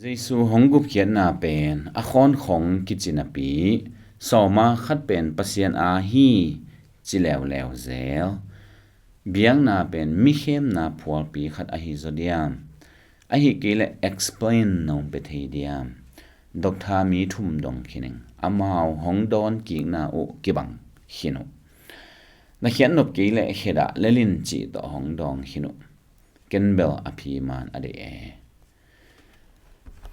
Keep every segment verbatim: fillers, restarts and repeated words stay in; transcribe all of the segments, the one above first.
Jesu hong gupkhiatna pen a khawnkhong kici napi, sawma khat pen Pasian aa hi ci leuleu zel. Biakna pen mikhemna phualpi khat ahi zaw diam? Ahi kei leh explain nong pia thei diam? Doctor mi thum dong khin ing, amau hong dawn kikna uh kibang khin uh. Na khiat nop kei leh khedap lelin cih tawh hong dawng khin uh. Ken bel a phi man a deih e.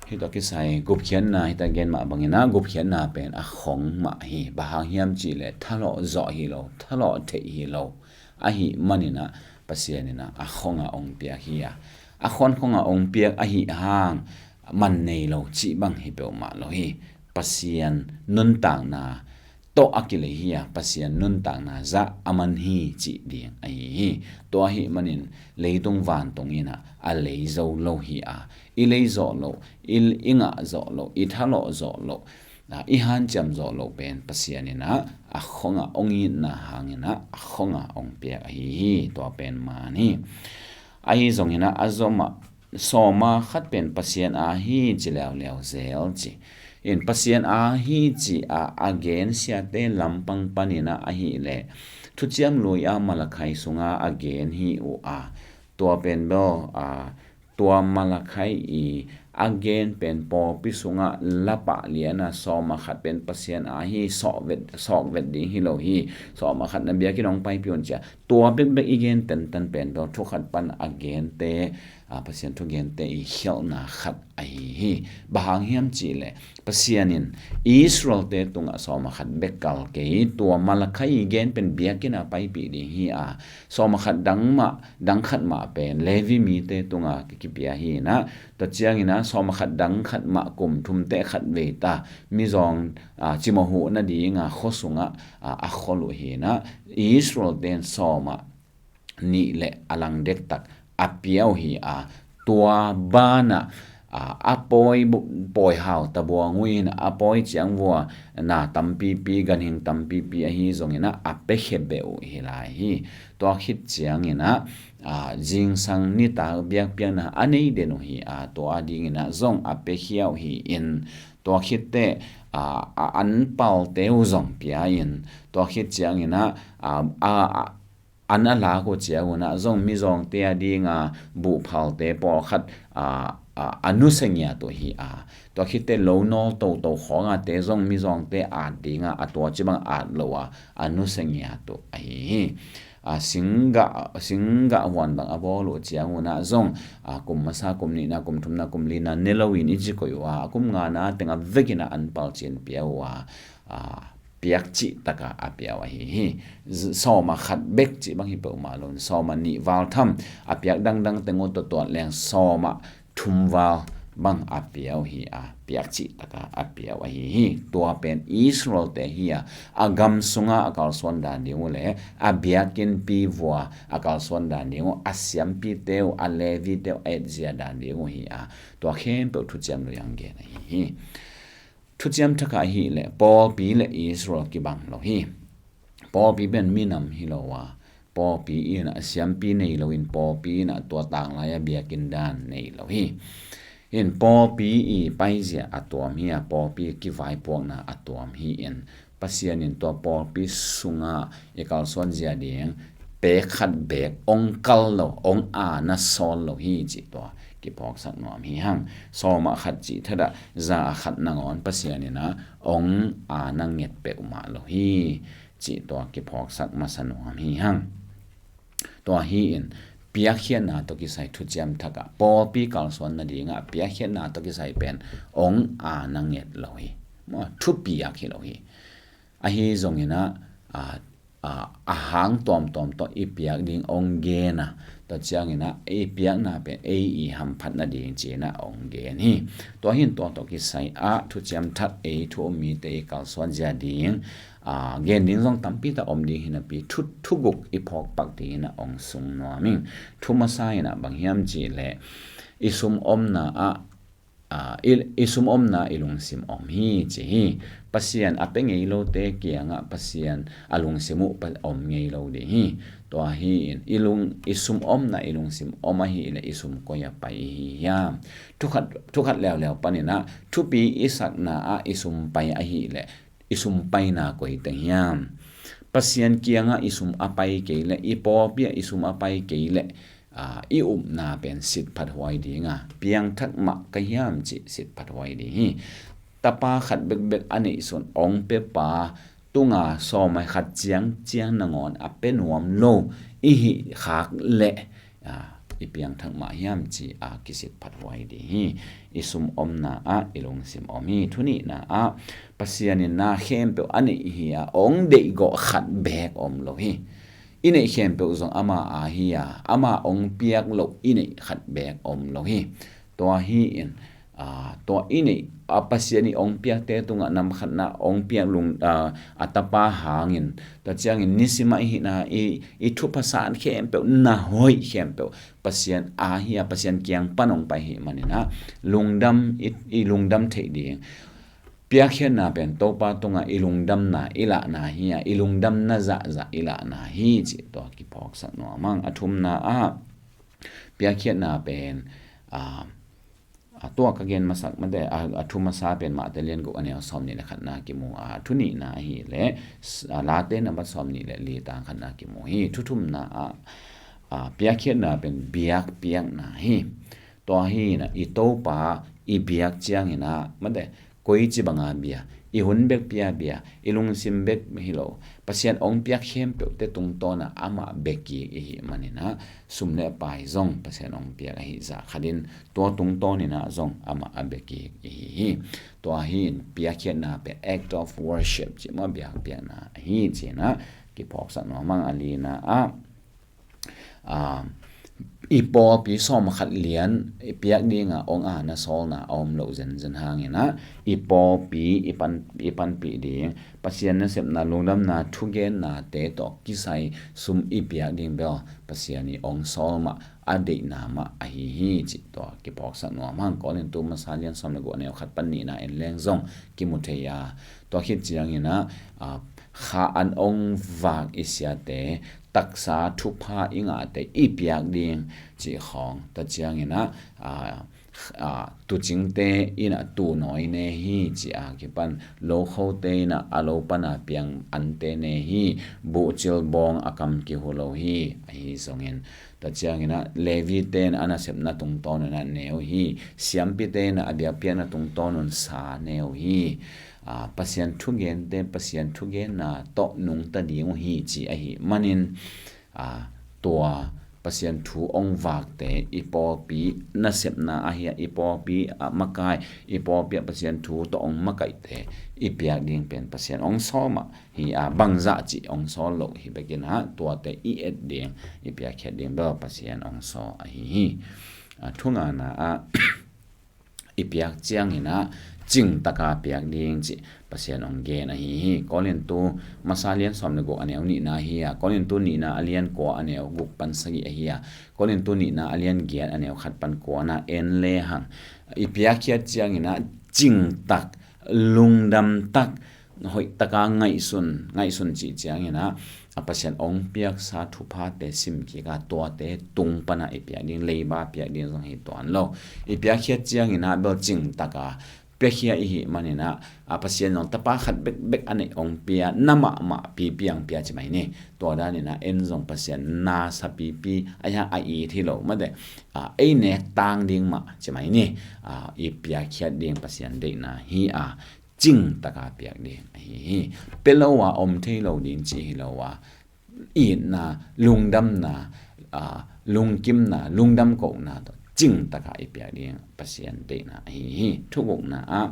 Hih tawh kisai gupkhiatna, hih tawh gen mah bangin ah gupkhiatna pen a khong mah hi. Bang hang hiam cih leh thalawh zawh hi lo, thalawh theih hi lo. Ahih manin ah Pasian in ah a khong ah hong piak hi a, a khawnkhong ah hong piak ahih hang man nei lo cih bang hi peuhmah lo hi. Pasian nuntakna tawh a kilei hi a, Pasian nuntakna zah a man hi cih ding ahi hi. Tua ahih manin leitung vantung in ah a lei zo lo hi a, i lei zawh loh, i, i ngah zawh loh, i thalawh zawh loh, a, i hanciam zawh loh pen Pasian in ah a khong ah hong itna hangin ah a khong ah hong piak ahi hi. Tua pen man hi. Ahi zongin ah a zom ah sawma khat pen Pasian aa hi ci leuleu zel ci. In Pasian aa hi ci a, a gen siate lampang panin ah ahih leh Thuciam Lui a Malakhai sunga a gen hi uh a, tua pen bel a, tua Malakhai i a gen pen pawlpi sungah lapah lian a sawma khat pen Pasian aa hi, sawk vet, sawk vet ding hi lo hi, sawma khat na biakinn hong paipih un ci a, tua bekbek i gen tentan pen bel thu khat pan a gente, a, Pasian thugente i khialhna khat ahi hi. Bang hang hiam cih leh Pasian in Israel-te tungah sawma khat bek kal kei, tua Malakhai i gen pen biakinn a paipih ding hi a, sawma khat dang mah, dang khat mah pen Levi mite tungah kipia hi in ah, tua ciangin ah sawma khat dang khat mah kum thum teh khat vei ta, mizawng, a, cimawh huh nading a khua sungah, a, a khol uh hi in ah, Israel-te in sawma nih le a lang dektak a pia uh hi a, tua banah, a, a pawi bu-, pawi hau tabuang uh in a pawi ciang vua na tampipi, ganhing tampipi ahi zongin ah a piakhia beh uh hi lai hi. Tua khit ciangin ah, a, zingsang nitak biakpiakna a nei den uh hi a, tua dingin ah zong a piakhia uh hi in, tua khit teh, a, a anpalte uh zong pia in, tua khit ciangin ah, a, a, a an a lak uh ciang un ah zong mizawngte a ding a buhphalte pawlkhat, a, a, a nusia ngiat uh hi a, tua khit teh lo nawl toto khawng a te zong mizawngte a ding a, a tua ci bang at lo a, a nusia ngiat uh ahi hi. A, singgah, singgah huan bang a bawl uh ciang un ah zong, a, kum masa, kum nihna, kum thumna, kum lina ne lo in i ci koih uh a, a kum ngana teng a vekin a anpal cin pia uh a, a, piak cih taka a pia uh ahi hi. Z-, sawma khat bek cih bang hi peuhmah lo in, sawma nih val tham a piak dangdang teng uh tawh tuat leng sawma thum val bang a pia uh hi a, piak cih taka a pia uh ahi hi. Tua pen Israel-te hi a, a gam sungah a kalsuan dan ding uh le a biakinnpi vua a kalsuan dan ding uh, a siampite uh, a Levi-te uh a etzia dan ding uh hi a, tua khempeuh Thuciam Lui ah gen ahi hi. Thuciam Thak ah ahih leh pawlpi le Israel kibang lo hi. Pawlpi pen minam hi lo a, pawlpi in ah siampi nei lo in, pawlpi in ah tua tanglai a biakinn dan nei lo hi. In pawlpi i paizia a tuam hi a, pawlpi kivaipuakna a tuam hi in, Pasian in tua pawlpi sungah i kalsuan zia ding pek khat bek hong kal lo, hong ana sawl lo hi cih tua kiphawksak nuam hi hang. Sawma khat cih thadah za a khat nangawn Pasian in ah hong ana nget peuhmah lo hi cih tua kiphawksak masa nuam hi hang. Tua hi in piakkhiatna tawh kisai Thuciam Thak ah pawlpi kalsuan nading ah piakkhiatna tawh kisai pen hong ana nget lo hi. Maw, thupiak hi lo hi. Ahi zongin ah, a, a, a hang tuamtuam tawh i piak ding hong gen a, tua ciangin ah i piakna pen ei i hamphat nading ci-in ah hong gen hi. Tua hi in tua tawh kisai ah Thuciam Thak ei thu um mite i kalsuan zia ding, a, gen ding zong tampi tak om ding hi napi thu, thuguk i phawk pak dingin ah hong sung nuam ing. Thu masa in ah bang hiam cih leh i sum omna ah ah, i, i sum omna i lungsim om hi ci hi. Pasian a pia ngei lote kiangah Pasian a lungsim uh pa, om ngei lo ding hi. Tua hi in i, lung, i sum omna i lungsim om ahih leh i sum koi ah pai i hi hiam? Thukhat, thukhat leuleu paninah thupi i sakna ah i sum pai ahih leh i sum paina koi teng hiam? Pasian kiangah i sum a pai kei leh, i pawlpi ah i sum a pai kei leh, aa, i upna pen sit phat huai dinga piangthak mah ka hiam cih sit phat huai ding hi. Tapa khat bekbek a neihsun ong pia pa tunga sawm a khat ciangciang nangawn a pia nuam lo i hih khak leh, aa, i piangthak mah hiam ci a kisit phat huai ding hi. I sum omna ah i lungsim om hi. Thu nihna ah Pasian in na khempeuh a neih hi a, ong deihgawh khat beek om lo hi. I neih khempeuh zong ama a hi a, ama ong piak loh i neih khat beek om lo hi. Tua hi in, aa, tua i neih, aa, Pasian i ong piakte tungah nam khatna ong piak lung, aa, a tapa hangin, tua ciangin nisim a i hihna i, i thupha san khempeuh, na hoih khempeuh Pasian a hi a, Pasian kiang pan ong pai hi maninah lungdam, i, i lungdam theih ding. Piakkhiatna pen Topa tungah i lungdamna i lahna hi a, i lungdamna zahzah i lahna hi cih tua kiphawksak nuam hang. A thumna ah piakkhiatna pen, aa, a tua ka gen masak mate, a, a thu masa pen Mate lian guk a neu sawm nih le khatna kimu a, a thu nihna ahih leh, s-, a, Late nambat sawm nih le li tang khatna kimu hi. Thu thumna ah, a, piakkhiatna pen biakpiakna hi. Tua hi inah i Topa i biak cianginah mate, koici banga bia, i hun bek pia bia, i lungsim bek hi lo, Pasian ong piak khempeuhte tungtawnah amah bia kik i hih maninah sum le pai zong Pasian ong piak ahi zah khatin tua tungtawninah zong amah a bia kik i hi hi. Tua hi in piakkhiatna pen act of worship cih mah biakpiakna ahi cinah kiphawksak nuam hang. A lina ah, aa, i pawlpi sawm khat lian i piak dinga ong a na sawlna a om loh zenzen hanginah i pawlpi i pan, i panpih ding, Pasian nasepna, lungdamna, thugennate tawh kisai sum i piak ding bel Pasian i ong sawl mah a deihna mah ahi hi cih tua kiphawksak nuam hang. Korintu masa lian sawm le guk a neu khat pan nihna en leng zong kimu thei a, tua khit cianginah, aa, kha an ong vak i siate, taksa thupha i ngahte i piak ding cih khawng, tua cianginah, aa, aa, tuucingte inah tuunawi ne hi ci a kipan, lokhote inah a lo pana piang ante ne hi, buhcil bawng a kam kihu lo hi, ahi zongin, tua cianginah Levite inah a nasepna tungtawn inah ne uh hi, siampite inah a biakpiakna tungtawn un sa ne uh hi. Aa, Pasian thugente, Pasian thugenna tawh nungta ding uh hi ci ahi manin, aa, tua Pasian thu ong vakte i pawlpi nasepna ahi a, i pawlpi a makai, i pawlpi ah Pasian thu tawh ong makaihte i piak ding pen Pasian ong sawl mah hi a, bangzah cih ong sawl loh hi bekinah tuate i et ding, i piakkhiat ding bel Pasian ong sawl ahi hi. Aa, thungana ah i piak cianginah cingtaka piak ding cih Pasian ong gen ahi hi. Korintu masa lian sawm le guk a neu nihna ahi a, Korintu nihna a lian kua a neu guk pan sagih ahi a, Korintu nihna a lian giat a neu khat pan kuana en lehang, i piakkhiat cianginah cingtak, lungdamtak, hoihtaka ngaihsun, ngaihsun cih cianginah a Pasian ong piaksa thuphate sim kik a, tuate tung pana i piak ding, leiba piak ding zong hi tuan lo. I piakkhiat cianginah bel cingtaka piakhia i hih maninah, a Pasian zong tapa khat bekbek a neih ong pia, na mahmah pipi ang pia ci mai ni. Tua daninah en zong Pasian na sa pipi, a hiang a it hi lo mate, a, ei nek tang ding mah ci mai ni. A, i piakkhiat ding Pasian deihna hi a, cingtaka piak ding ahi hi. Pia lo a om thei lo ding ci hi lo a, itna, lungdamna, aa, lungkimna, lungdam kohna tawh cingtaka i piak ding Pasian deihna ahi hi. Thugukna ah,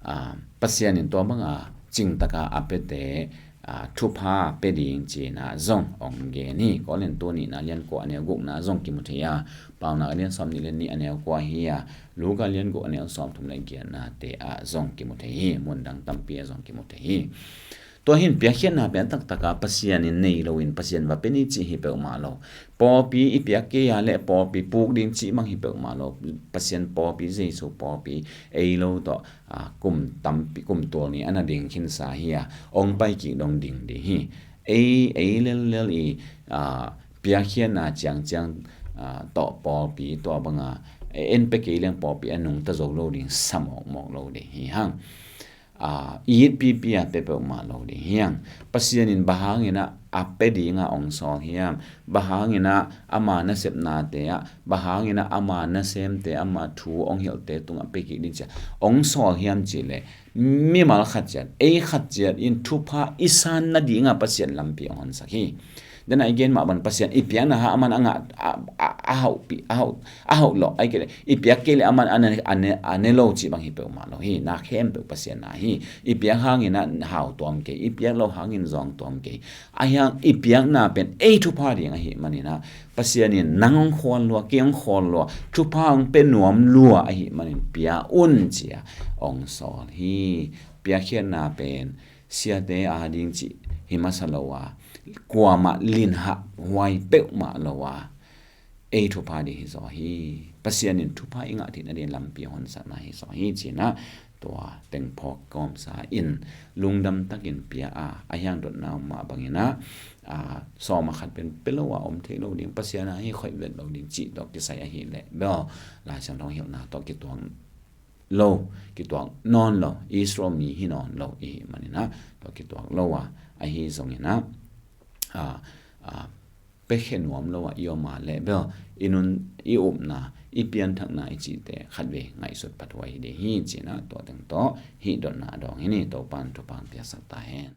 aa, Pasian in tua banga cingtaka a piate, aa, thupha pia ding cina zong ong gen hi. Korintu nihna lian kua a neu gukna zong kimu thei a, Paunak a lian sawm nih le nih a neu kua hi a, Luka lian guk a neu sawm thum le giatnate ah zong kimu thei hi. Mundang tampi ah zong kimu thei hi. Tua hi-in piakkhiatna pen a taktaka Pasian in nei lo-in Pasian va pia ni cih hi peuhmah lo. Pawlpi i piak kei a leh pawlpi puk ding cih bang hi peuhmah lo. Pasian pawlpi, Jesu pawlpi ei lo tawh, a, kum tampi, kum tual ni a na ding khinsa hi a, hong pai kik dong ding ding hi. Ei, ei lellel i, a, piakkhiatna ciangciang, a, tawh pawlpi tua banga, e, en pia kei leng pawlpi a nungta zo lo ding, sa mawkmawk lo ding hi hang. A, it pipi a pia peuhmah lo ding hi hang. Pasian in bang hangin ah a pia dinga hong sawl hiam? Bang hangin ah ama nasepnate ah, bang hangin ah ama nasemte, ama thu hong hilhte tungah pia kik ding ci-a hong sawl hiam cih leh, mimal khat ciat, ei khat ciat in thupha i san nadinga Pasian lampi hong honsak hi. Dena i gen mah bang Pasian i piakna hang aman a ngah, a, a, a hauhpi, a hauh, a hauh lawh, ahih kei leh i piak kei leh aman a ne, a ne, a ne lo cih bang hi peuhmah lo hi. Na khempeuh Pasian na hi. I piak hangin ah hau tuam kei, i piak lo hangin zawng tuam kei. Ahi hang i piakna pen ei thupha ding ahih manin ah, Pasian in nang hong khual lua, kei hong khual lua, thupha hong pia nuam lua ahih manin pia un ci-a hong sawl hi. Piakkhiatna pen siate ading cih hi masa lo a, kuamah linhah huai peuhmah lo a, ei thupha ding hi zaw hi. Pasian in thupha i ngah theih nading lampi hong honsakna hi zaw hi ci-in ah, tua teng phawk kawmsa in lungdam takin pia a, ahi hang dotna om mah bangin ah, a, sawm a khat pen pia lo a om thei lo ding, Pasian a hi khoih vet lo ding cih tawh kisai ahih leh bel, Lai Siangtho hilhna tawh kituak lo, kituak nawn lo, Israel mi hi nawn lo i hih manin ah, tua kituak lo a, ahi zongin ah, a, a, piakhia nuam lo a i om a leh bel, i nun, i upna, i pianthakna i cihte khatvei ngaihsut phathuai hi ding hi ci-in ah, tua teng tawh hih dotna a dawng hi ni. Topa'n thupha hong piaksak ta hen.